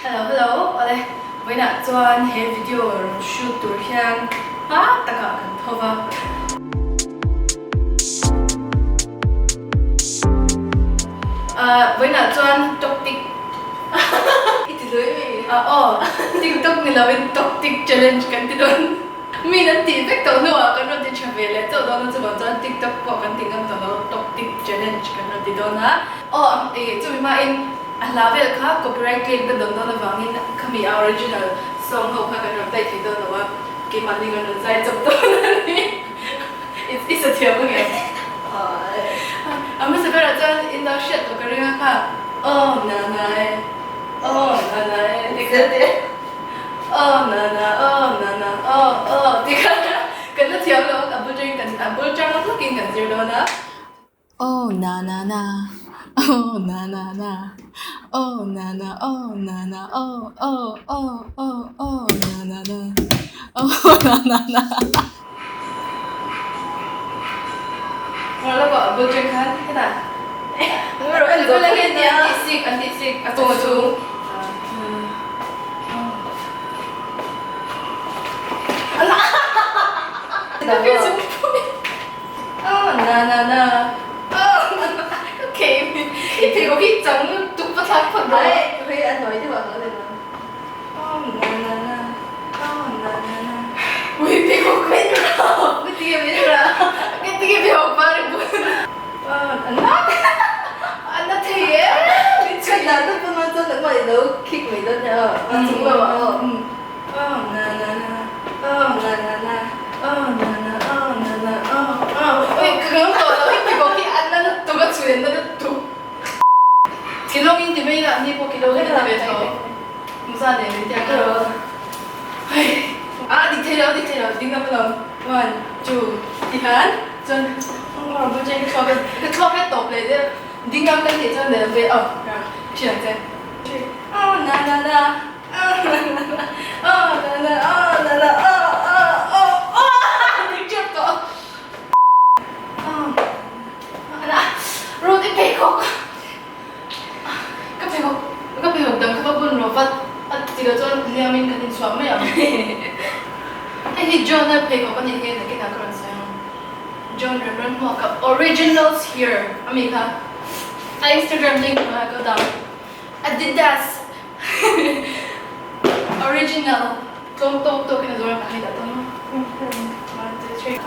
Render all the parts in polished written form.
Hello hello awle vawiinah chuan he video rawn shoot tur hian hma takah kan tho va. Ahh vawiinah chuan tawktik i ti lui mi? Ah aw tiktok ni lovin tawktik challenge kan ti dawn. Mi nan tih vek tawh hnuah kan rawn ti tha ve leh chauh dawn a chuvang chuan tiktok pawh kan ti ngam tawh lo tawktik challenge kan rawn ti dawn a. Aw ih chumi hmain a hla vel kha copyright claim ka dawn dawn avangin khami a original song ho kha kan rawn play thei dawn lo a keimahni kan rawn zai chawp dawn a ni i sa thiam ange a hmasa berah chuan in lo hriat tawh ka ring a kha aw na na e aw na na e tih kha aw na na aw na na aw aw tih kha kan la thiam lo a bul tangin kan a bul tang hlakin kan zir dawn a. Oh na na na, oh na na na, oh na na oh na na oh oh oh oh oh na na na, oh na na na. Oh na na na oh na na ka khei mi i phei ko khi chang tuk pa thlak phot dawn. Ai hei a hnuai deuh ah ka len ang. Oh na na na oh na na na ui phei ko min ra ka ti min ra ka ti phei ko pa ri bun oh na na a na thei e min Ka na ta pun man chuan nangmah i lo kick mai dawn nia a chung lamah aw. Oh na na na oh na na na oh na na oh na na oh oh ui ka ngam tawh lo hi pheikhawk hi a na lutuk a chhun na lutuk kilawng in ti mai ila ni pawh kilawng in a ti ve tho muza nen min tia ka hei a dik thei lo dik thei lo ding lam alawm one two ti khan chuan bul chen ka thluak ka thluak hi a tawp leh deuh ding lam kan tih chuan lehlam ve oh ka hriat che oh na na na. Ka pheikhawk dang kha va bun rawh vat a ti lo chuan hliamin kan inchhuah mai ang. Hei hi John-a pheikhawk a nih hi nakinah ka rawn sawi ang. John Remremhmuaka originals here a mi kha a Instagram link hnuaiah ka dah. Adidas Original tlawm tawk tawk in a zawr a ka hai dah dawn a. One two three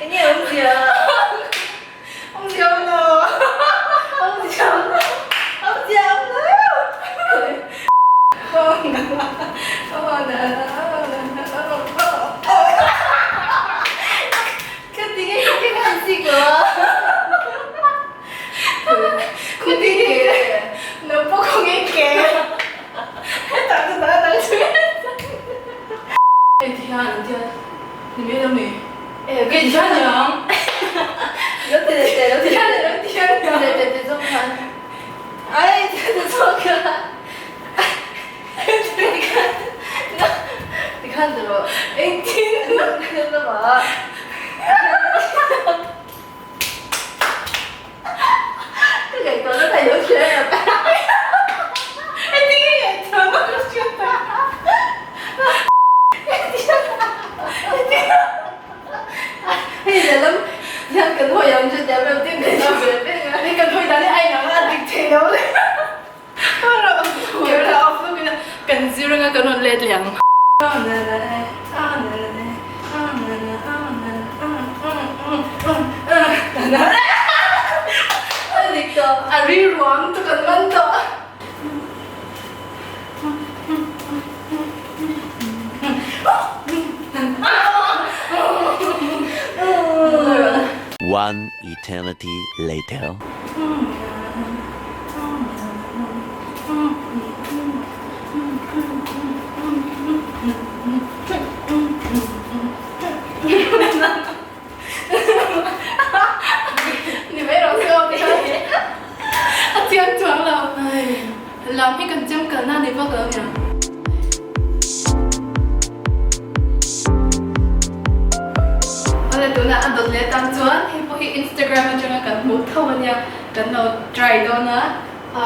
Enge awmzia? Awmzia awm lo. Awmzia awm lo. Awmzia awm lo. Ka ti nge ka han sik lo a. Ka ti nge lo pawh ka nge ke. Hetah chu dang dang chu Hei ti hian an tia ni mai lo mi. Kei ti hian niang. Lo ti leh teh lo ti hian lo ti hian niang. Leh teh ti zawng khan. Ai ti zawng khan. Tikhan ti rawh. Engtin? Lamah. Ka ngaihtuahna thei lo hria em? Engtin nge ngaihtuahna ka hriat tak? Hei lehlam hian kan hawi ang chu tia reuh tin kan ve vek a. Hei kan hawi dan hi a inang a dik thei lo le. Camera off lawk ila kan zir anga kan rawn let leh ang. A ri ruang chu kan man tawh. One eternity later. Ni mai rawh se aw ti kha a chiang chuang lo. Lam hi kan chem kalna ni vak lo nia. Awle tunah a dawt leh tan chuan hei pawh hi Instagram atanga kan hmuh tho ania kan lo try dawn a. A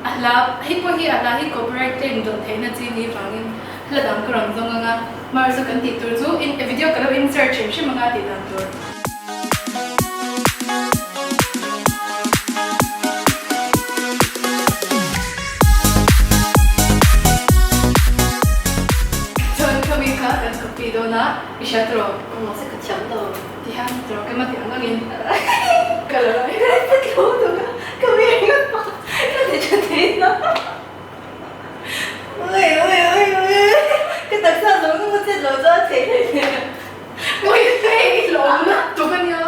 hla hei pawh hi a hla hi copyright claim dawn theihna chi ni vangin hla dang ka rawn zawng ang a, hmar chu kan tih tur chu in video ka lo insert hrim hrim anga tih dan tur. Chuan khami kha kan copy dawn a, i hriat rawh. Mahse ka thiam lo. Ti hian rawh kema ti ang angin ka lo la. Ka tlo tuk a, ka mi ringawt pawh ka ti tha thei lo. Ui ui ui ui ka taksa zawng zawng ka chet lo chuan a theih hle hle. Ui hei i hlawm tuk a nia.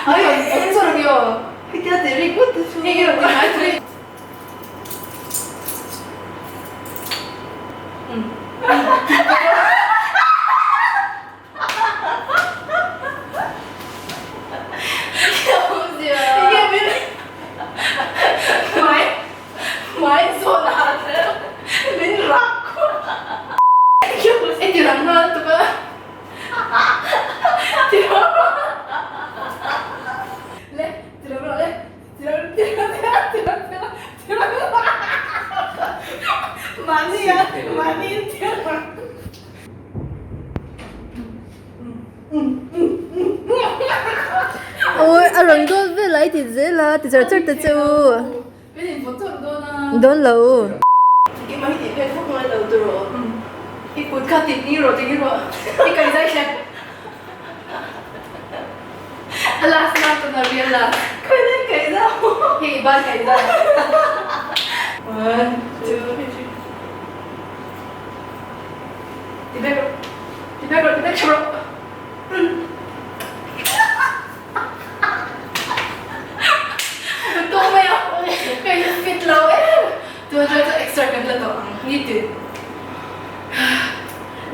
Ai eng zawr ang i aw. Hetia ti ringawt te chu. Hei i rawn ti ngai tui. Awi a rawn goal vel a i ti zel a ti char char ta che u dawn lo. Ti vek rawh, ti vek rawh, ti vek rawh. Ka tawng mai a, ka in fit lo em. Tuna chuan chu exer kan la tawh ang nitin.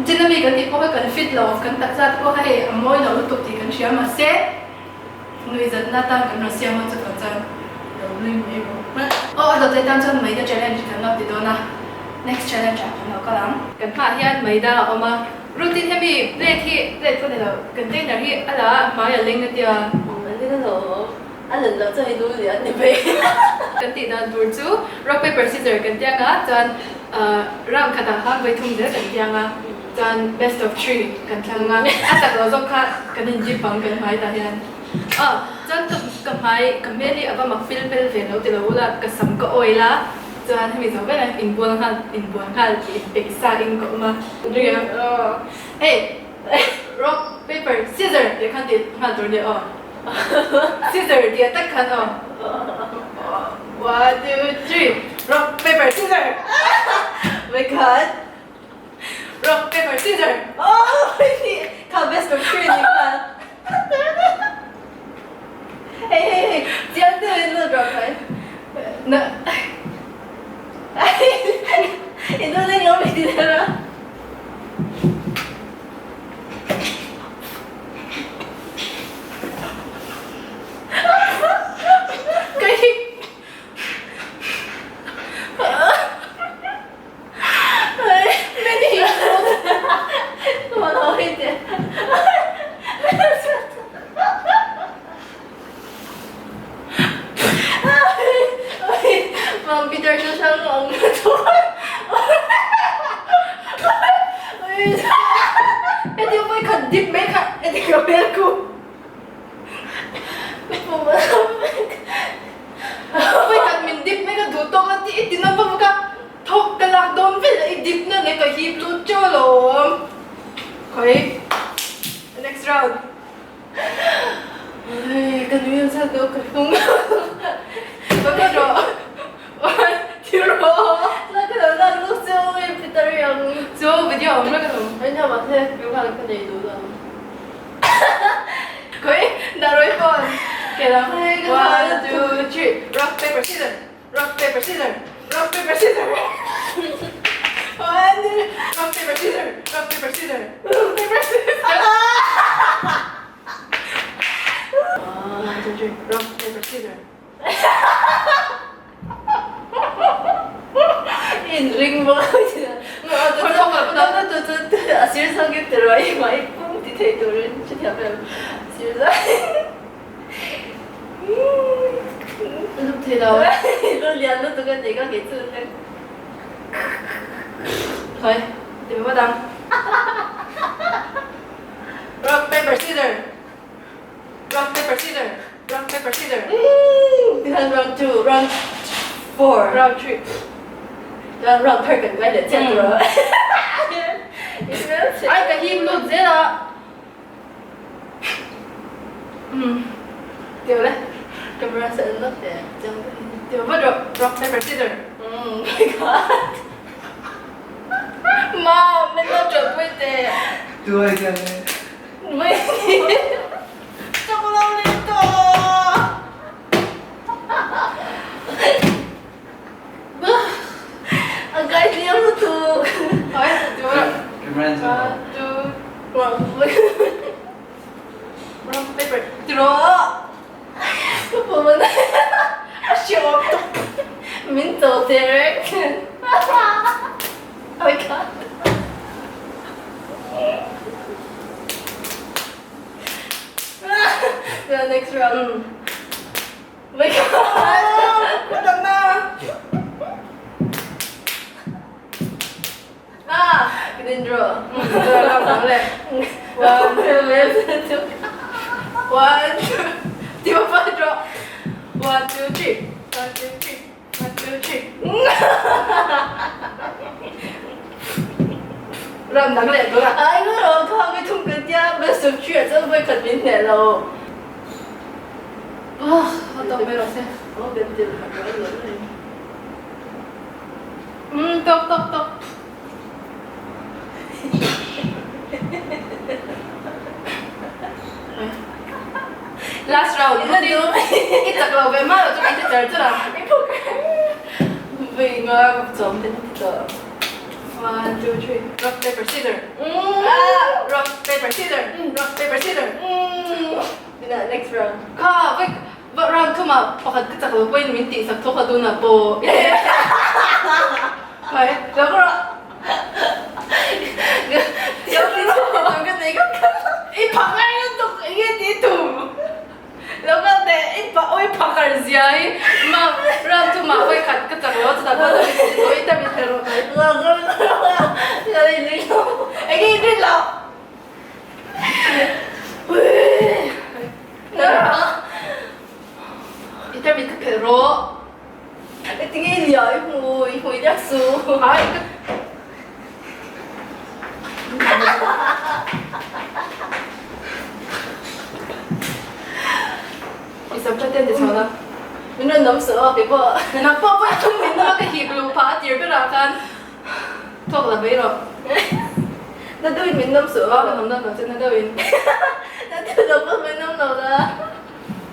Gym ami kan tih pawh kha kan fit lo, kan taksa te pawh kha hei a mawi lo lutuk tih kan hria mahse nuihzatna atan kan rawn siam a chutah chuan lo nui mai rawh. Aw a dawt leh tan chuan maida challenge kan lo ti dawn a. Next challenge ah kan lo kal ang. Kan hmaah hian maida a awm a, routine hemi plate hi plate pawh ni lo container hi a la a hmai a leng a tia. A leng a lo a len loh chuan i lu lian ni mai. Kan tih dan tur chu rock paper scissor kan tiang a chuan round khatah khan vawi thum zel kan tiang a chuan best of three kan thlang a a chak lo zawk kha kan in dip ang kan hmai tah hian aw chuan ka hmai ka hmel hi a va mak pil pel ve lo ti lo ula ka sam ka oil a. Chuan hemi zo ber in inbual nghal inbual nghal tih inpeih sa in ka awm a. Hei rock paper scissor tih khan tih nghal tur nia aw. Scissor tih ah tak khan aw. One two three rock paper scissor. My god. Rock paper scissor. Oh kha best of three ni kha. Hei hei hei chiang deuhin lut rawh khai. Na. I nu leng lo mai ti der a. Ka hi. Thawk ka lak dawn vel a i dip na leh ka hip lut teuh alawm. Khawi next round. Ai ka nui ang zat deuh ka hlung. Ka ka rawh. One two rawh. Na ka lo lak luk chu i Peter ang. Chu video awm reng alawm. Ai na mahse ka khan ka nei duh lo. Khawi Daroi phone. Kelam. One two three rock paper scissors. Rock paper scissors rock paper scissors one two rock paper scissors rock paper scissors rock paper scissors one two three rock paper scissors in ring bawk a sir sang in tiraw i mai pum ti thei turin hrethiam em sir zai Lup thei lo. Lian lutuk a ni ka kei chu hreng. Khawi, ti ve vat ang. Rock, paper, scissor. Rock, paper, scissor. Rock, paper, scissor. Tihian round 2, round 4, round 3. Chuan round thar kan kai leh chiah tur a. Ai ka him lut zel a. Tio le. Camera set an lak teh. Chiang takin. Tio vat rawh. Rock, paper, scissor. Oh my god. Mom, min lo ṭawhpui teh. Tuai hian e. Mai ni. Chak lo leh tawh. A kai hliam lutuk. Oi, tio rawh. Camera an One, two, one. Rock, paper, tiraw. Ka pum a na. A hriawm tuk. Min cho teh reng. Oh my god. The next round. Oh my god. Ka dam na. Ah, Ka din draw. Draw lang le. One, two, one, two. Ti pa pa draw. One, two, three. One, two, three. One, two, three. Ram dang leh tur a. Ai nga ro kha ka thum ka tia best of three ah chuan vawi khat min hneh lo. Ah, a tawp mai rawh se. Aw kan til khat rual lo mai. Umm tawk tawk tawk. Last round i chak lo ve mah lo chu kan ti char char a. Vei nga chawm te ti tawh. One two three rock paper scissor. Ah rock paper scissor rock paper scissor. Next round. Kha vek Va round thumah pakhat ka chak lo pawhin min tihsak tho kha tunah pawh Khai lo ka rawh I phak ngai lutuk enge tih tum lo kal teh i phak awi phakar zia hi ma round thumah vawikhat ka chak lo a chutah chuan min tih tawh i ta min rawh enge i rin loh. I tarmit ka phelh rawh. Tinge i lia i hmu i hmui diak su. Ai ka I sam tha ten ti chho na. Min rawn nam suh a keipawh. Nang pawh pawh thum min nama ka hip luh phah a tir berah khan thawk la mai rawh. Na deuhin min nawm suh a. Ka nawm dawn lo che na deuhin. Na deuh lo pawh min nawm lo la.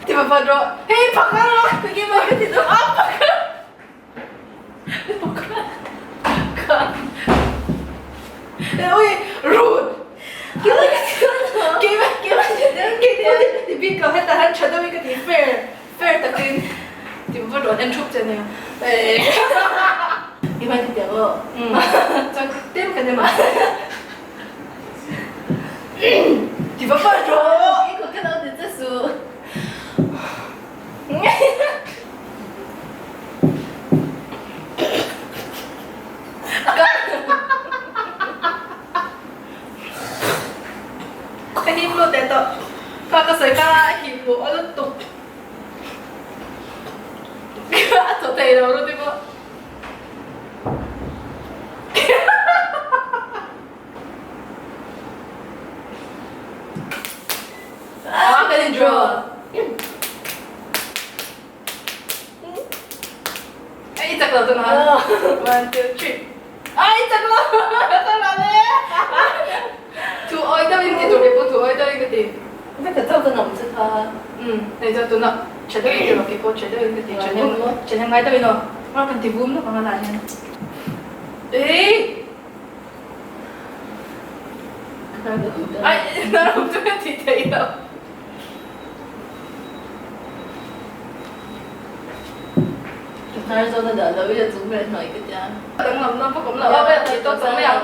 Ti va vat rawh. Hei pakhat rawh. Ti va ka ti dawn. A pakhat. Ka. Ui rut. Ki va ka ti dawn lo. Ki va ki va ti dawn ki va ti bik lo heta han tha deuhin ka ti fair fair takin. Ti va vat rawh en thup che nia. Ki va ti teh aw. Chuan tlem ka nem a. Ti va vat rawh. I kut ka lo ti che suh. Ka him lut leh tawh. Kha ka sawi kha a him luh a lutuk. A thaw thei lo ru ti pawh. Ah, kan in draw. Ai, i chak lo tunah. One, two, three. Ai, i chak lo. Ka ra le. Thu awi deuh in ti tur ke pawh thu awi deuh in ka ti. Ka ka chauh ka ngam che kha. Umm, hei chuan tunah tha deuh in ti rawh ke pawh tha deuh in ka ti. Tha hnem tha hnem ngai deuh in aw. Aw kan ti vum lawk ang a lah hian. Eii. Ai, narum chu ka ti thei lo. Ka hnar zawn a dah lo i a chung vel hnuai ka tia. Danglam na bawk awm lo a, vel thei tawk tawh mai ang.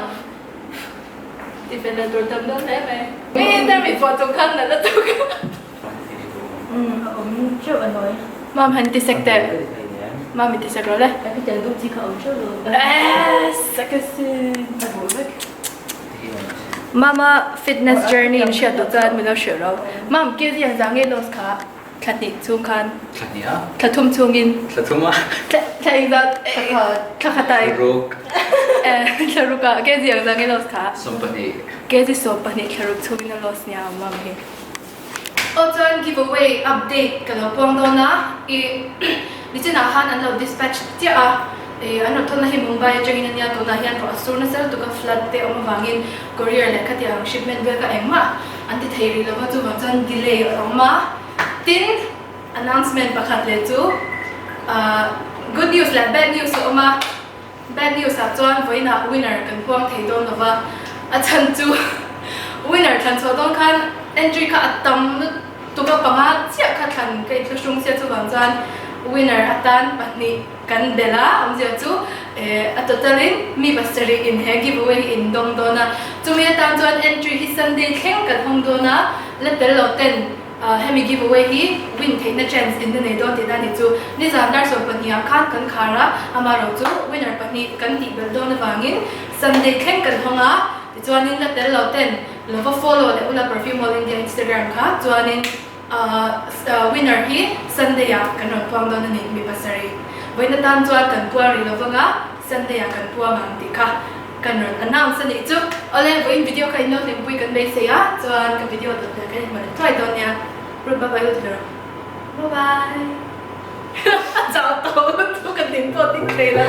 Ti fel leh tur tam dawn hle mai. Mi interview pawh chung khan nalh lutuk. Umm a awm teuh a nawi. Mam han ti sek teh. Mami ti sak rawh le. Ka tel duh chi kha awm theuh lo. Yes, a ka sin. A duh vek. Mama fitness journey in hriat duh chuan min lo hrilh ro. Mam, kg ang zah nge loss kha thla hnih chhung khan? Thla hnih a? Thla thum chhungin. Thla thum a? Thla thla engzat? Thla khat. Thla khat ah. Thla ruk. Thla ruk ah kg ang zah nge loss kha? 12. Kg 12 thla ruk chhungin a loss nia mam hi. Aw chuan give away update ka lo puang dawn a, ih nichinah khan an lo dispatch chiah a, ih an rawn thawnna hi Mumbai atangin a nia, tunah hian ruah a sur nasa lutuk a, flood te awm avangin courier leh khatiang shipment vel kha engmah an ti thei rih lova, chuvang chuan delay a awm a, tin announcement pakhat leh chu ah good news leh bad news a awm a. Bad news ah chuan vawiinah winner kan puang thei dawn lova, a chhan chu winner thlan chhuah dawn khan entry kha a tam lutuk a, panga chiah kha thlan ka inthlahrung sia chuvang chuan winner atan pahnih kan belh a, awmzia chu eh a total in mi pasarih in he giveaway hi in dawng dawn a, chumi atan chuan entry hi Sunday thleng kan hawng dawn a, la tel lo ten. Hemi giveaway hi win theihna chance in la nei dawn tihna a ni chu. Nizan dar 12 ah khan kan khar a, amaherawh chu winner pahnih kan tih belh dawn avangin Sunday thleng kan hawng a, tichuanin la tel lo ten lo va follow leh ula Perfume All India Instagram kha chuanin winner hi Sunday ah kan rawn puang dawn a ni mi pasarih. Vawiin atan chuan kan puang rih lo vang a, Sunday ah kan puang ang tih kha. Kan rawn announce a nih chu. Awle, vawiin video kha in lo hlimpui kan beisei a, chuan ka video dawt hmel kan inhmu leh thuai dawn nia. Ruth bye bye u ti rawh. Bye bye. A chau tawh lutuk ka din pawh ding thei lo.